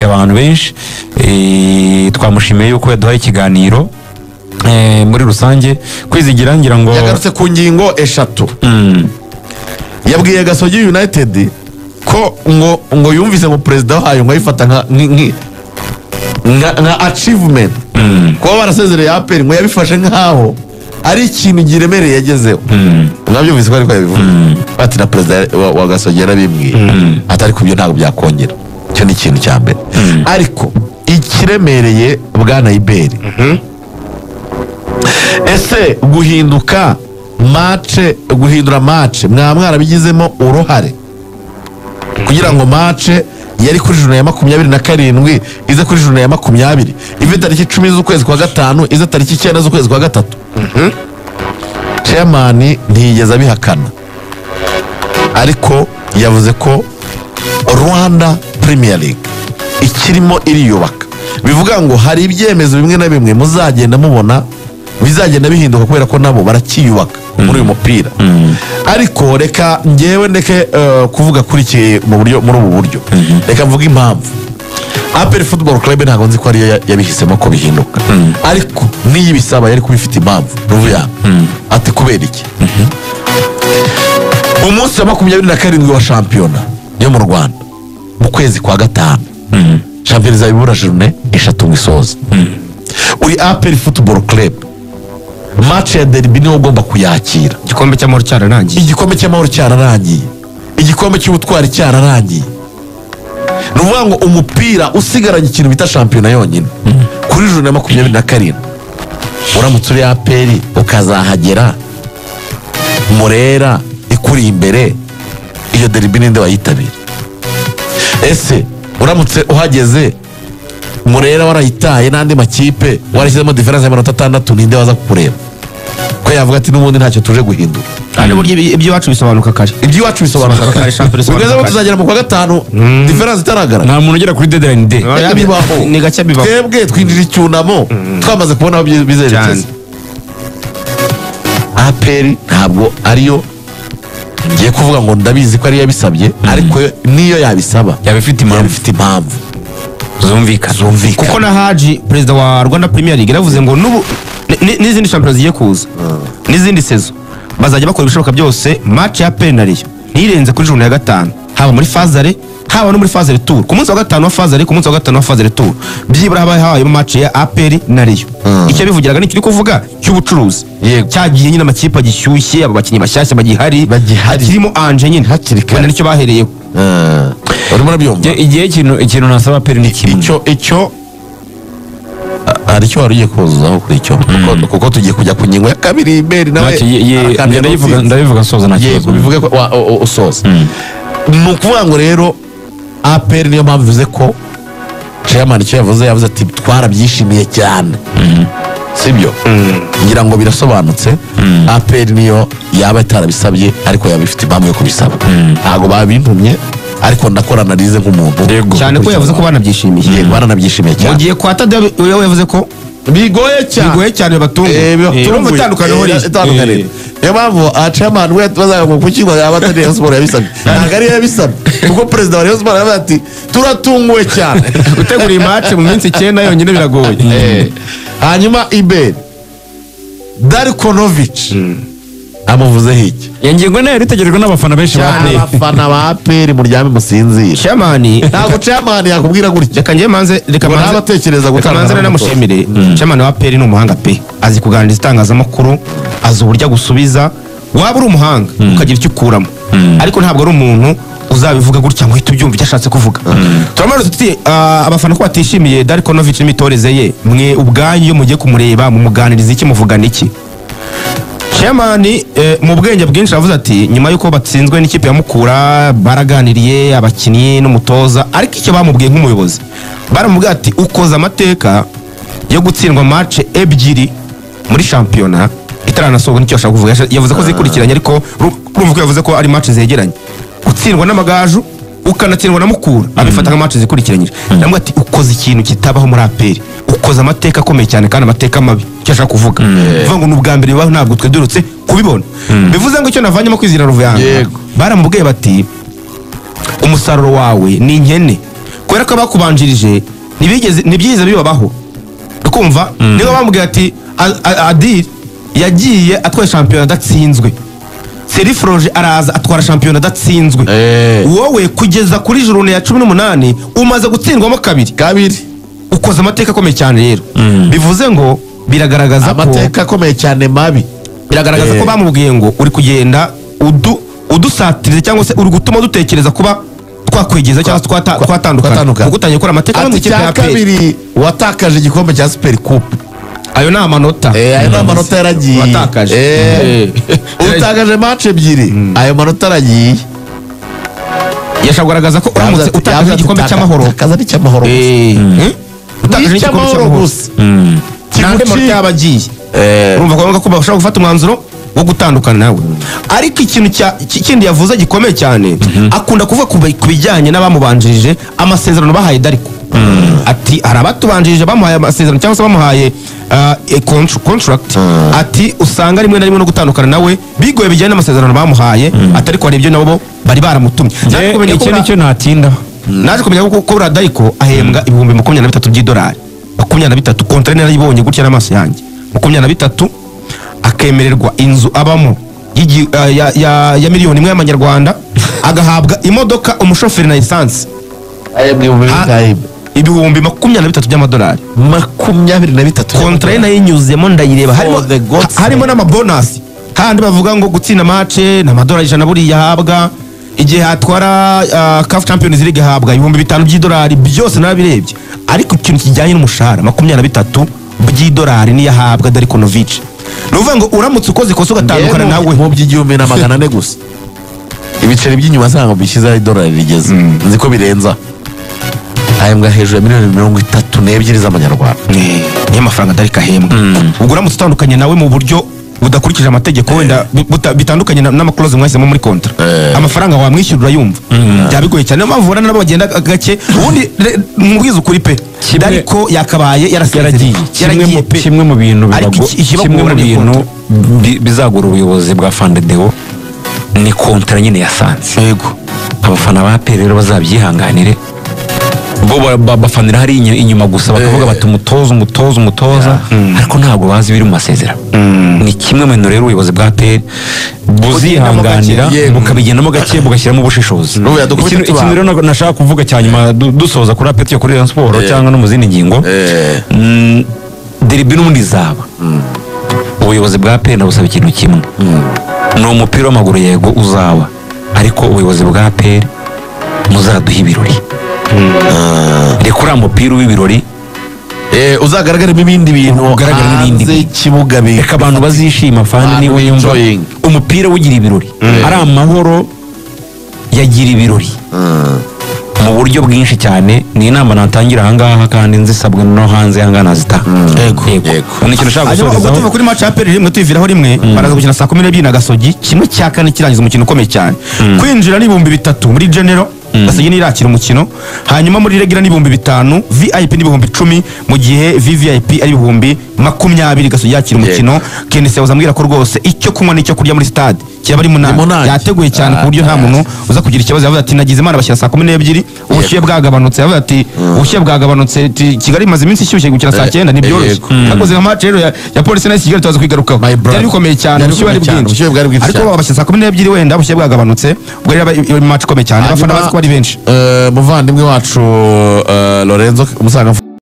Abantu benshi twamushimiye yuko yaduhaye ikiganiro. Muri rusange, Kwizigira, ngira ngo Yagarutse ku ngingo eshatu. Yabwiye Gasogi United ko ngo yumvise ngo perezida wayo ngo ayifata nka achievement kuba barasezereye APR, ngo yabifashe nkaho ari ikintu giremereye yagezeho. Mwabyumvise ko ariko yabivuze, bati na perezida wa Gasogi yarabimbwiye, atari kubyo ntabwo byakongera. Icyo ni ikintu cya mbere. Ariko ikiremereye, bwana Iberi, ese guhinduka match, guhindura match, mwaba mwarabigizemo uruhare kugira ngo match yari kuri journée ya 27 ize kuri journée ya 20, ive tariki 10 z'ukwezi kwa gatanu ize tariki 9 z'ukwezi kwa gatatu? Chairman ntiyigeze abihakana, ariko yavuze ko Rwanda Premier League ikirimo iriyubaka, bivuga ngo hari ibyemezo bimwe na bimwe muzagenda mubona bizagenda bihinduka kubera ko nabo barakiyubaka muri uyu mupira. Ariko reka ngewe ndeke kuvuga kuri iki mu buryo, muri ubu buryo. Reka mvuge impamvu APR Football Club ntabwo nzi ko ariyo yabihisemo ko bihinduka, ariko niyo ibisaba yari kuba ifite impamvu. Ruvuya ati: "Kubera iki umunsi wa 27 wa shampiyona yo mu Rwanda mu kwezi kwa gatanu, shampiyona izaba ibura journée 3 ngo isoze, uri APR Football Club, match ya derby niwo ugomba kuyakira?" Igikombe cy'amahoro cyararangiye. Igikombe cy'amahoro cyararangiye, igikombe cy'ubutwari cyararangiye. Ni ukuvuga ngo umupira usigaranye ikintu bita shampiyona yonyine kuri journée ya 27. Uramutse uri APR ukazahagera Murera ikuri imbere, iyo derby ninde wayitabira? Ese uramutse uhageze Murera warayitaye n'andi makipe, warashyizemo différence y'amanota 6, ninde waza kukureba ko yavuga ati: "N'ubundi ntacyo tuje guhindura"? Kandi burya iby'iwacu bisobanuka kare. Iby'iwacu bisobanuka Bisobanuka kare, shampiyona bisobanuka Ugeze aho kare. tuzagera mu kwa gatanu différence itaragaragara. Nta muntu ugera kuri deadline day. Oya, Bibaho. Ni gake bibaho. Twebwe twinjira icyunamo twamaze kubona aho bizerekeza. Cyane. APR ntabwo ariyo ngiye kuvuga ngo ndabizi ko ariyo yabisabye, ariko niyo yabisaba yaba ifite yaba impamvu ifite impamvu zumvikana. Zumvikana. Kuko na Haji, perezida wa Rwanda Premier League, yaravuze ngo n'ubu n'izindi shampiyona zigiye kuza n'izindi saison bazajya bakora ibishoboka byose match ya APR na Rayon ntirenze kuri journée ya gatanu, haba muri phase aller, haba no muri phase retour, ku munsi wa gatanu wa phase aller, ku munsi wa gatanu wa phase retour, byibura haba habayemo match ya APR na Rayon. Icyo bivugiraga nicyo uri kuvuga cy'ubucuruzi. Cyagiye nyine amakipe agishyushye, abo bakinnyi bashyashya bagihari, Bagihari. hakirimo anje nyine. Hakiri kare. Wenda nicyo bahereyeho. Urimo urabyumva? Igihe ikintu nasaba APR ni kimwe. Icyo hari icyo wari ugiye kuzuzaho kuri icyo, kuko tugiye kujya ku ngingo ya kabiri. Imbere nawe Ntacyo, arakanda. ndayivuga. Notsinze. Ndabivuga nsoza, nta Yego, kibazo. bivuge ko usoza. Ni ukuvuga ngo rero APR niyo mpamvu bivuze ko chairman icyo yavuze, yavuze ati: "Twarabyishimiye cyane." Sibyo? Ngira ngo birasobanutse. APR niyo yaba itarabisabye, ariko yaba ifite impamvu yo kubisaba. Ntabwo babintumye, ariko ndakora analyse nk'umuntu. Cyane ko yavuze ko banabyishimiye. Yego, baranabyishimiye Mu cyane. gihe kwa Tadeyo we yavuze ko Bigoye cyane. Bigoye cyane, batunguye. Urumva itandukaniro riri. Itandukaniro. Niyo mpamvu chairman we bazaga ngo kuki ngo yaba atari Rayon Sport yabisabye. Ntabwo ariyo yabisabye, kuko perezida wa Rayon Sport yaravuze ati: "Turatunguwe cyane." Gutegura iyi match mu minsi 9 yonyine biragoye. Hanyuma Iberi, Darko Novic amuvuzeho iki? Iyo ngingo nayo yari itegerejwe n'abafana benshi ba Cyane. APR. Abafana ba APR, muryame musinzire. Chairman Ntabwo chairman yakubwira gutya Reka njye manze, reka ngo manze nabe atekereza reka gutanga manze nanamushimire. Chairman wa APR ni umuhanga pe, azi kuganiriza itangazamakuru, azi uburyo agusubiza, waba uri umuhanga ukagira icyo ukuramo, ariko ntabwo ari umuntu uzabivuga gutya ngo uhite ubyumva icyo ashatse kuvuga. Turamaze tuti: "Abafana ko batishimiye Darko Novic n'imitoreze ye, mwe ubwanyu iyo mugiye kumureba mumuganiriza iki, muvugana iki?" Chairman mu bwenge bwinshi aravuze ati nyuma y'uko batsinzwe n'ikipe ya Mukura baraganiriye abakinnyi n'umutoza, ariko icyo bamubwiye nk'umuyobozi, baramubwiye ati: "Ukoze amateka yo gutsindwa match ebyiri muri shampiyona itaranasohoka." Nicyo ashaka kuvuga. Yavuze ko zikurikiranye, ariko urumva ko yavuze ko ari match zegeranye, gutsindwa n'Amagaju ukanatsindwa na Mukura abifata nka match zikurikiranyije. Namwe ati: "Ukoze ikintu kitabaho muri APR, ukoze amateka akomeye cyane kandi amateka mabi." Icyo ashaka kuvuga, kuvuga ngo ni ubwa mbere bibaho, ntabwo twe duherutse kubibona. Bivuze ngo icyo navanyemo kwizera Ruvuyanga, baramubwiye bati: "Umusaruro wawe ni inkene." Kubera ko abakubanjirije ntibigeze bibabaho. Ukumva niba bamubwira ati Adil yagiye atwaye shampiyona adatsinzwe, Serifroje araza atwara shampiyona adatsinzwe, wowe kugeza kuri journée ya 18 umaze gutsindwamo kabiri, ukoze amateka akomeye cyane. Rero bivuze ngo biragaragaza ko amateka akomeye cyane mabi, biragaragaza ko bamubwiye ngo uri kugenda udusatiriza cyangwa se uri gutuma dutekereza kuba twakwegeza cyangwa twatandukana, kuko utangiye gukora amateka mu ikipe ya kabiri. Watakaje igikombe cya Super Coupe, ayo ni amanota, ayo ni amanota yaragiye. Watakaje, utakaje match ebyiri, ayo manota aragiye. Yashaka kugaragaza ko uramutse utakaje igikombe cy'amahoro, utakaza n'icy'amahoro gusa, utakaje igikombe cy'amahoro gusa, n'andi manota yaba agiye. Urumva ko bashobora gufata umwanzuro wo gutandukana nawe. Ariko ikintu kindi yavuze gikomeye cyane, akunda kuvuga ku bijyanye n'abamubanjirije amasezerano bahaye Dariko. Ati hari abatubanjirije bamuhaye amasezerano cyangwa se bamuhaye contract, ati usanga rimwe na rimwe no gutandukana nawe bigoye bijyanye n'amasezerano bamuhaye, ati ariko hari ibyo nabo bari baramutumye. Icyo nicyo natinda, naje kumenya ko buriya Dariko ahembwa $23,000 by'idolari, 23 contract narayibonye gutya n'amaso yanjye, 23, akemererwa inzu abamo ya miliyoni 1 y'amanyarwanda, agahabwa imodoka, umushoferi na essence, $23,000 by'amadolari, 23. Contract nayinyuzemo ndayireba, harimo n'amabonus kandi bavuga ngo gutsinda match na amadolari 100 buriya ahabwa, igihe hatwara CAF Champions League ahabwa $5,000 by'idolari, byose narabirebye. Ariko ikintu kijyanye n'umushahara $23 by'idolari niyo ahabwa Darko Novic. Nuvuga ngo uramutse ukoze ikosa ugatandukana nawe mu by'1400 gusa, ibiceri by'inyuma sanga bishyize idolari rigeze, nzi ko birenza, ahembwa hejuru ya miliyoni 32 z'amanyarwanda. Niyo mafaranga Darko ahembwa. Ubwo uramutse utandukanye nawe mu buryo budakurikije amategeko, wenda bitandukanye n'amakloze mwahisemo muri kontra, amafaranga wamwishyura urayumva byaba bigoye cyane. Niyo mpamvu ubona nabo bagenda gake. Ubundi mubwize ukuri pe, Darko yakabaye yarasezereye, yaragiye. Kimwe mu bintu bizagura ubuyobozi bwa Fandedeo ni kontra nyine yasanze. Yego, abafana ba APR rero bazabyihanganire, bo bafanira hari inyuma gusa bakavuga bati umutoza umutoza umutoza, ariko ntabwo bazi biri mu masezerano. Ni kimwe mu bintu rero ubuyobozi bwa APR buzihanganira, bukabigendamo gake, bugashyiramo ubushishozi. Ikintu rero nashaka kuvuga cya nyuma dusoza kuri APR yo kuri Rayon Sports cyangwa no mu zindi ngingo, derby n'ubundi izaba. Ubuyobozi bwa APR ndabusaba ikintu kimwe, ni umupira w'amaguru yego uzaba, ariko ubuyobozi bwa APR muzaduha ibirori. Reka uriya mupira w'ibirori uzagaragaramo ibindi bintu hanze y'ikibuga, reka abantu bazishima fani niwe yumva umupira ugira ibirori, ari amahoro yagira ibirori mu buryo bwinshi cyane. Ni inama natangira ahangaha kandi nzisabwa no hanze ahangaha nazitaha. Yego, ni ikintu ushaka gusorezaho. Tuva kuri match ya APR rimwe tuyiviraho rimwe, baraza gukina saa 12 na Gasogi, 1/4 kirangiza umukino ukomeye cyane. Kwinjira ni 3000 muri general, Gasogi nirakira umukino, hanyuma muri regular ni 5000, VIP ni 10,000, mu gihe VVIP ari 20,000. Gasogi yakira umukino. Kenesi yahoze ambwira ko rwose icyo kunywa n'icyo kurya muri stade kiraba ari munani, yateguye cyane ku buryo nta muntu uza kugira ikibazo. Yavuze ati nagize Imana bashyira saa 12, ubushyuhe bwagabanutse. Yavuze ati ubushyuhe bwagabanutse, Kigali imaze iminsi ishyushye, gukina saa 9 ntibyoroshye. Nakoze nka match rero ya Police na Kigali tuza kwigarukaho, byari bikomeye cyane, ubushyuhe bwari bwinshi, ariko babashyira saa 12 wenda ubushyuhe bwagabanutse. Ubwo rero match ikomeye cyane, abafana bazi ko ari benshi. Muvandimwe wacu Lorenzo Musangamfura.